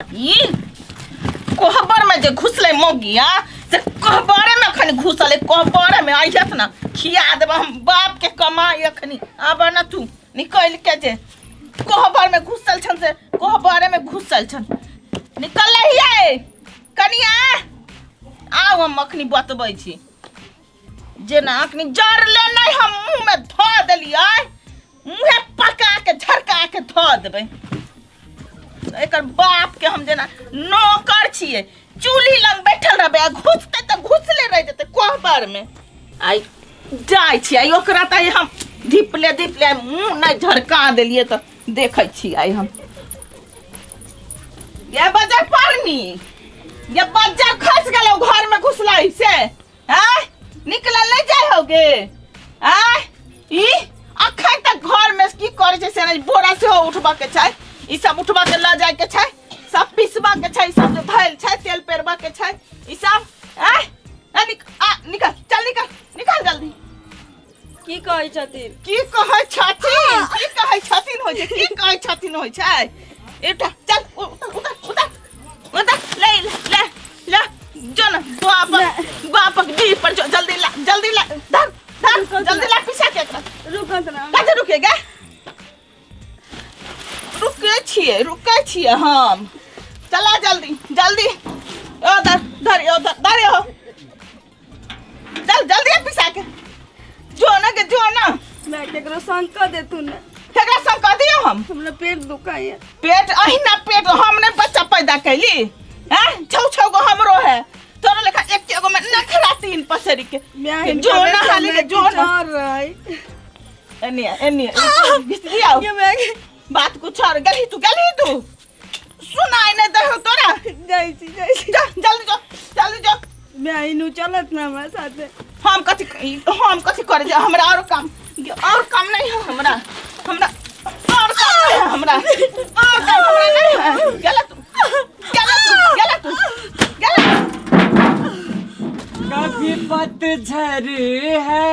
ई कोहबर में जे घुसलै मौगिया से कोहबरे में अखन घुसल है कोहबरे में अइहत ना खिया देब हम बाप के कमाई अखनी आब ना तू निकल के जे कोहबर में घुसल छन से कोहबरे में घुसल छन निकल रही कनिया आउ हम अखनी बतबै छी जेना अखनी जरले नहीं हम मुंह में धऽ देलियै मुँहे पका के झरका के धऽ देबै एकर बाप के हम जेना नौकर छियै चूल्ही लग बैठल रहबै आ घुसतै तऽ घुसले रहि जेतै कोहबर में आइ जाइ छियै आइ ओकरा तऽ हम धिपले धिपले मुँह नहि झरका देलियै तऽ देखै छियै आइ हम ये बजर पड़नी ये बजर खस गेलौ घर में घुसलै से आय निकलल नहि जाइ होगे आय ई अखन तक घर में की करे छै से नहि बोरा सेहो उठबऽ के छै ई सब उठबऽ के लऽ जाय के छै सब पिसबऽ के छै ई सब जे धैल छै तेल पेरबऽ के छै ई सब आय आ निक आ निकल चल निकल निकल जल्दी की कहै छथिन? की कहै छथिन? की कहै छथिन होइ छै? की कहै छथिन होइ छै? एकटा चल उतर उतर उतर उतर ले ले ले जो न बापक बापक डीह पर जो जल्दी ला जल्दी ला धर धर जल्दी ला पीछा के एकरा। रुकत ना। कथी रुकेगा? रुकै छियै रुकै छियै हम चला जल्दी जल्दी ओ धर धर ओ धर धर हो चल जल्दी आ पिसा के जो ना के जो ना। मैं केकरो संग कऽ देतू ने। केकरा संग कऽ दियौ हम? हमरा पेट दुखाइए। पेट अहिना पेट हम ने बच्चा पैदा कैली हैं छौ छौ गो हमरो है तोरा लेखा एक एगो में नखरा तीन पसरी के जो ना हाली के जो ना। एने एने घिच दिया ये मैं बात कुछ और गली तू गली तू सुनाई नहीं दे हो तोरा। जाइ छी जाइ छी। जा जल्दी जो जल्दी जो। मैं इनु चलत ना हमरा साथे। हम कथी करे जे हमरा और काम नहीं है हमरा हमरा और काम नहीं है हमरा और काम हमरा नहीं है। गेला तू गेला तू गेला तू गेला। कभी पतझर है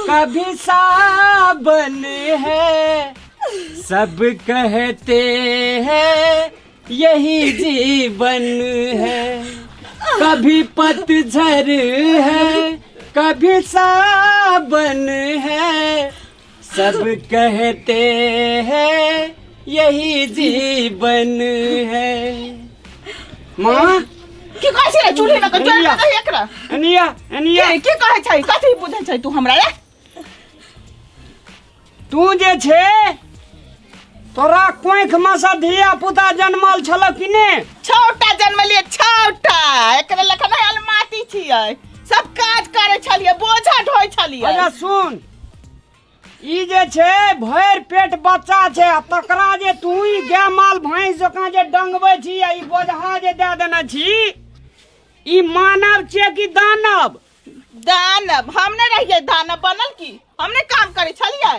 कभी सावन है सब कहते हैं यही जीवन है। कभी पतझर है कभी सावन है सब कहते हैं यही जीवन है। माँ की कहै छै रे चूल्ही में के जोड़ के दही एकरा? Anyway anyway. की कहै छै? कथी बुझै छै तू हमरा रे? तू जे छे तोरा कोख में से धिया पुता जन्मल छल कि ने? छौटा जन्मलिए छौटा एकरे लखन नहीं अलमाती छियै सब काज करे छलियै बोझा ढोइ छलियै। अच्छा सुन ई जे छे भरि पेट बच्चा छे आ तकरा जे तू ई गाय माल भैंस जकाँ जे डंगबै छी आ ई बोझा जे दए देने छी ई मानव छियै कि दानव? दानव हम नहीं रहियै दानव बनल की हम नहीं काम करे छलियै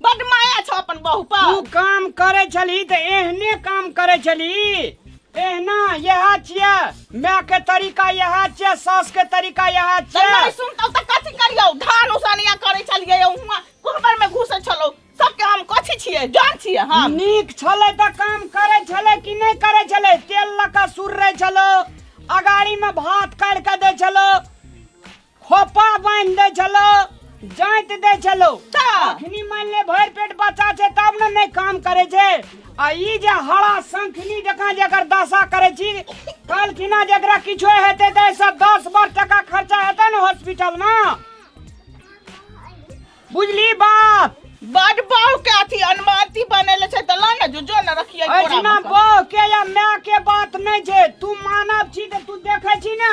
बड माया छौ अपन बहू पर। तू काम करे छली तऽ एहने काम करे छली एहना यह छियै माय के तरीका यह छियै सास के तरीका यह तऽ छियै। नहीं सुनतौ तऽ कथी करियौ? धान उसनिया करे छलियै हुआं कोहबर में घुसै छलौ सबके हम कथी छियै जान छियै हम? नीक छलै तऽ काम करे छलै कि नहि करे छलै? तेल लऽ कऽ सुररै छलौ अगाड़ी में भात काटि कऽ दै छलौ खोपा बान्हि दै छलौ जाँति दै छलौ। तऽ? अखनी मानि ले भरि पेट बच्चा छै तब ने नहि काम करे छै आ ई जे हरा शंखनी जकाँ जे एकर दशा करे छी कहलखिन जे एकरा किछो हेतै तऽ एहिसँ 10 बार टका खर्चा हेतै ने हॉस्पिटल में। बुझली बात? बड बहू के अथी अनुमति बनेले छै तऽ ला ने जो जो ने रखियै कोरा एहिठिना में कऽ। बहू के या माय के बात नहि छै तू मानव छी तऽ तू देखै छी ने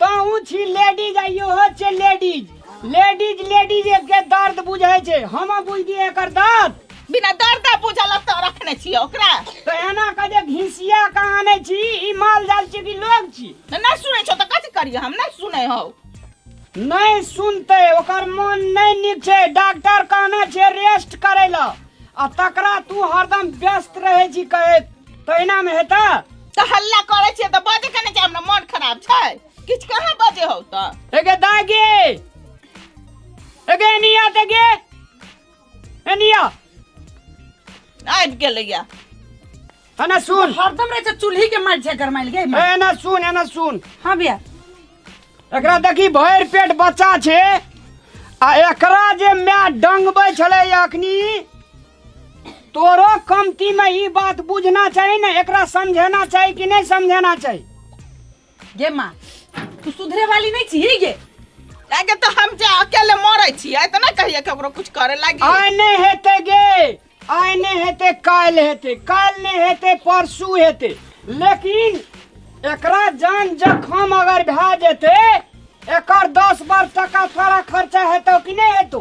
तहूँ छी लेडीज आ इहो छै लेडीज लेडीज लेडीज के दर्द बुझै छै हम बुझलियै एकर दर्द। बिना दर्द बुझल तऽ रखने छियै ओकरा। तऽ एना कऽ जे घिसिया कऽ आनै छी ई माल जाल छी कि लोग छी? तऽ नहि सुनै छौ तऽ कथी करियै हम? नहि सुनै हौ। नहि सुनतै ओकर मन नहि नीक छै डॉक्टर कहने छै रेस्ट करै लए आ तकरा तू हरदम व्यस्त रहै छी कहैत तहिना मे हेतै? तऽ हल्ला करै छियै तऽ बजै के नहि छै हमरा मन खराब छै किछु कहाँ बजै हौ तऽ? एगे दाइ गे एगे एनिया ते गे एनिया आबि गेलैया। एना सुन। हरदम रहै छै चूल्ही के मारि छै गरमाइल गे माँ। एना सुन, एना सुन। हाँ भैया। एकरा देखी भरि पेट बच्चा छै आ एकरा जे माय डंगबै छलै अखनी, तोरो कमती में ई बात बुझना चाही ने, एकरा समझेना चाही कि नहीं समझेना चाही? गे माँ, तू सुधरे वाली नहीं छी गे। आगे तो हम जे अकेले मरै छियै तऽ नहि कहिए ककरो कुछ करे लागी। आइ नहि हेतै गे, आइ नहि हेतै, काल्हि हेतै, काल्हि नहि हेतै परसू हेतै, लेकिन एकरा जान जखम अगर भए जेतै, एकर 10 बार टका सारा खर्चा हेतौ कि नहि हेतौ?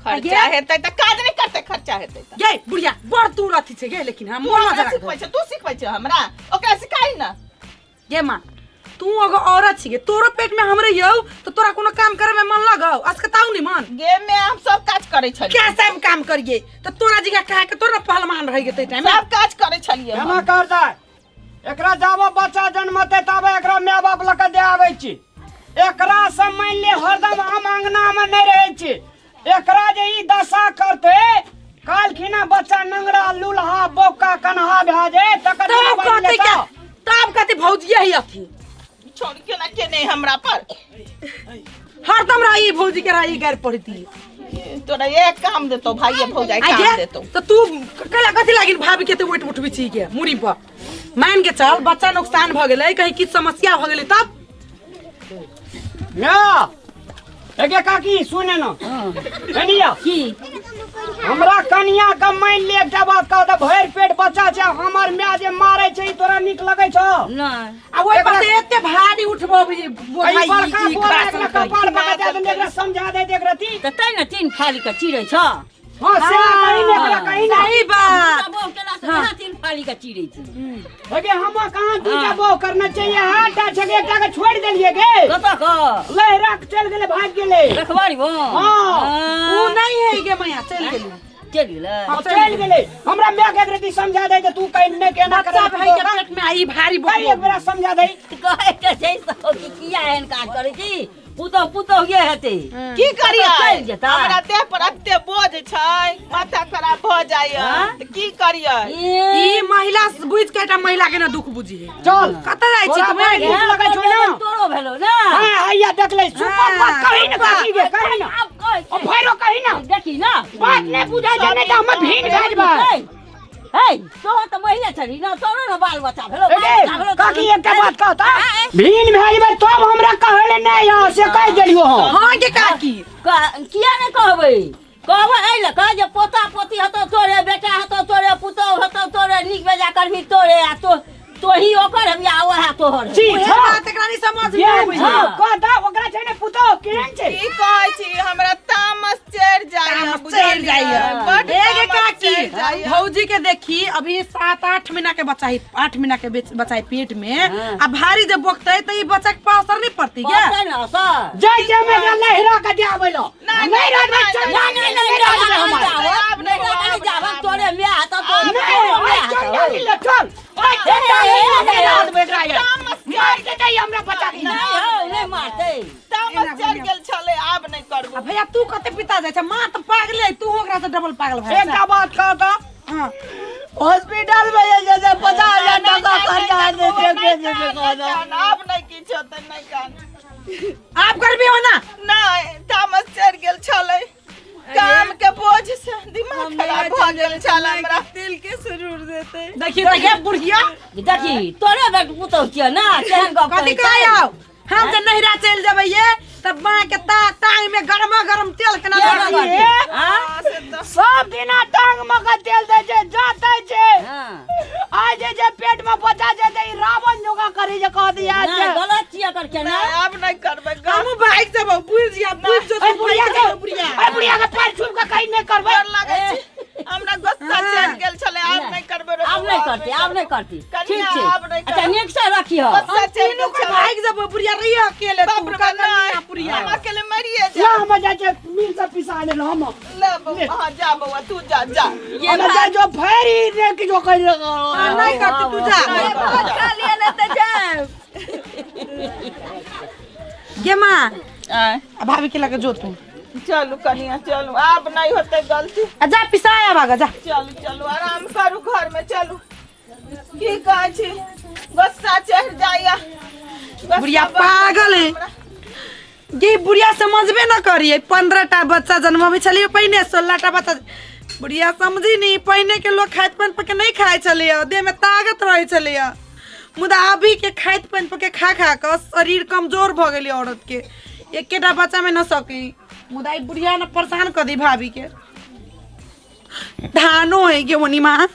खर्चा हेतै तऽ काज नहि करतै, खर्चा हेतै तऽ। गे बुढ़िया बड़ तू अथी छै गे, लेकिन हम तू मोन हमरा जरा सिखबै छै, तू सिखबै छै हमरा, ओकरा सिखाई ना। गे माँ, तू एगो औरत छी गे, तोरो पेट में हमरे यौ तो तोरा कोनो काम करे में मन लगौ? असकताउ नहीं मन। गे में हम सब काज करे छलियै। क्या सब काम करिए? तो तोरा जिगा कहे के तोरा पहलवान रह गेतै टाइम में। सब काज करे छलियै हम। एना कर दे, एकरा जाबो बच्चा जन्मते ताबे एकरा माय बाप लऽ के दे आबै छी। एकरा से मान ले हरदम हम अंगना में नहीं रहै छी, एकरा जे ई दशा करते काल्हिखिना बच्चा नंगड़ा लुल्हा बौका कन्हा भए जाए तकर तब जिम्मेवारी कहते लेता। क्या? तब कहते भौजिया ही अथी। छोड़ के ना के नहीं हमरा पर। हरदम रही भौजी के रही गैर पड़ती। तोरा एक काम देतो भाई भौजाई आ काम गे, देतो। तो तू कला कथी लागिन भाभी के ते वेट उठबी छी के मुड़ी पर? मान के चल बच्चा नुकसान भ गेलै, कहीं किछ समस्या भ गेलै तब? ना एगे काकी सुने ना कनिया की हमरा कनिया के मान ले एकटा बात कह दे, भरि पेट बच्चा छै, हमर माय जे मारै छै ई तोरा नीक लगै छौ? नहि। आ ओहि पर एकरा- से एते भारी उठबो भी एहि बोझा ई- बड़का ई बोरा खराब एकरा करतै। कपार पकड़ दे दे, एकरा समझा दे एकरा ती। तऽ तैं ने तीन फाली के चिड़ै छ। हाँ, से कहीं ने एकरा कहीं ना। सही बात। बहू केला से कहाँ तीन फाली के चिड़ै छी? अगे हम कहाँ दूटा बहू करना चाहिए? हाँ, टा छे एकटा के छोड़ देलिए गे। कतऽ क? लहरा के चल गेलै, भाग गेलै। रखबारी बहू? हाँ। उ नहीं है गे मैया, चल गेली। चलि गेलै। हाँ, चल गेलै। हमरा माय के एक रति समझा दे जे तू कहीं ने केना बच्चा करे भाई के पेट में आई भारी कहीं एक बेरा समझा दे। कहै के छै सब कि किया एहन काज करै छी? पुतोह पुतोह ये हेतै। की करियै? चलि जेतै। हमरा देह पर एते बोझ छै, माथा खराब भऽ जाइए, हाँ? तऽ की करियै? ई महिला बुझ के एकटा महिला के ना दुख बुझी है। चल। कतऽ जाइ छी तोरा तू? बड़ नीक लगै छौ ना? तोरो भेलो ना? हाँ, हैया देख ले, सुपर बात कही ना काकी गे, कही ना। आब कहै ओ भैरो कही ना। देखी ना। बात नहीं बुझाइ छै, नहीं तऽ हम भीन भए जेबै। हे, तोहर तऽ महिला छली ना, तोरो ने बाल बच्चा भेलो, बाल ए, बच्चा भेलो। काकी एकटा बात कहता, भीन भए जेबै तब हमरा कहै ले नहि आउ, से कहि देलियौ हम। हाँ गे काकी। किया नहि कहबै? कहबै एहि लए कह जे पोता पोती हेतौ तोरे, बेटा हेतौ तोरे, पुतोहु हेतौ तोरे, नीक बेजा करबही तोरे, आ तो तोही ओकर हेबही आ ओएह तोहर हेबही। छी, उहे छौ। बात एकरा नहीं समझ में ये आबै छौ, छै। कह दऽ, ओकरा छै ने पुतोहु केहन छै? की कहै छी, हमरा तामस चढ़ि जाइए, तामस चढ़ि जाइए। बड्ड ए गे तामस काकी, चढ़ि जाइए। भौजी के देखी अभी 7-8 महीना के बच्चा है, 8 महीना के बच्चा है पेट में, आ भारी जे बोकतै त ई बच्चा के पास असर नहीं पड़ती गे? पड़तै ने असर। जाइ छै हम एकरा लहिरा के दे आबै लए। नहि, नहि रहबै, नहि, चल, नहि, नहि, नहि, नहि नहि, रहबै नहि, हमर। जाबऽ, आब नहि, नहि, आब जाबऽ, नहि, तोरे माय हेतौ, तोरे नहि, माय आइ चल हेतौ। जानी ले, चल। आइ चल जानी ले, नहि रहबै एकरा ये। तामस मारि देतै हमरा बच्चा के। नहि हौ, नहि मारतै। तामस चढ़ि गेल छलै, आब नहि करबो। आ भैया तू कते पिता जाइ छै, माँ तऽ पागले है, तू ओकरा से डबल पागल भए एकटा बात कह तऽ हाँ। हॉस्पिटल में जे छै से 50,000 टका खर्चा हेतै से के जेबै कह दऽ। आब नहि किछु होतै, नहि कान। आब करबी हो ना? नहि, तामस चढ़ि गेल छलै, काम के बोझ से दिमाग खराब भऽ गेल छल हमरा। तेल के सुरूर देते। देखी देखी बुढ़िया। देखी तोरे बेट पुतोह छियै ना, केहन गप कथी करै छै? कहै आउ, हम जे नहिरा चलि जेबै ये तब माँ के ता टांग में गरमा गरम तेल केना केना लगतै? लगतै? आँ? हाँ, से तऽ सब दिना टांग में के तेल दै छै, जातै छै। हाँ। आइ जे छै पेट में बच्चा छै तऽ ई रावण जोगा करै छै, कह दिया नहि, छै। गलत छियै एकर केना। नहि, आब नहि करबै गप। हमहूँ भागि जेबौ, बुझि जिया, बुझि जो ऐ तू, बुढ़िया भागि के जेबौ, बुढ़िया। ऐ बुढ़िया के पैर छूब के कहीं नहि करबै। डर लागै छै हमरा, गुस्सा चढ़ि गेल छलै, आब नहि करबै रे आब बौआ, नहि करती, आब नहि करती। ठीक कनिया, छै। आब नहि अच्छा, करब। नीक से रखिह। गुस्सा चढ़ि तीनू गेल के छलै। भागि जेबौ बुढ़िया, रहिए अकेले तू, बाप रे बाप, कनिया नहि, बुढ़िया। हम अकेले मरिए ला जायब। हम जाइ छै मिल से पिसा लेलहुँ हम। ले बौआ, हाँ, जा बौआ, तू जा जा। ये हम जाइ जो फेरी ने किछो करि हाँ, नहि करती, तू जा। खा लिया ना तो जाए। गे माँ, आँय। आ भाभी के लगे जो तू। चलू कनिया चलू, आब नहीं होते गलती। आ जा पिसाया भागा जा। चलू चलू, आराम करू घर में चलू। की कहै छी, गुस्सा चढ़ जाइया। गुस्सा बुढ़िया बड़ पागल है। हमरा। ये बुढ़िया समझबे न करिए। 15 टा बच्चा जन्मबै छलियै पहिने, 16 टा बच्चा। बुढ़िया समझी नहीं, पहिने के लोग खाइत पानि पके नहीं खाइ छलैया, देह में ताकत रहै छलैया। मुदा अभी के खाइत पानि पके खा खा कऽ शरीर कमजोर भऽ गेलै औरत के, एकेटा बच्चा में न सकी। मुदा ई बुढ़िया न परेशान कऽ दी भाभी के। धानो है के ओनी माँ।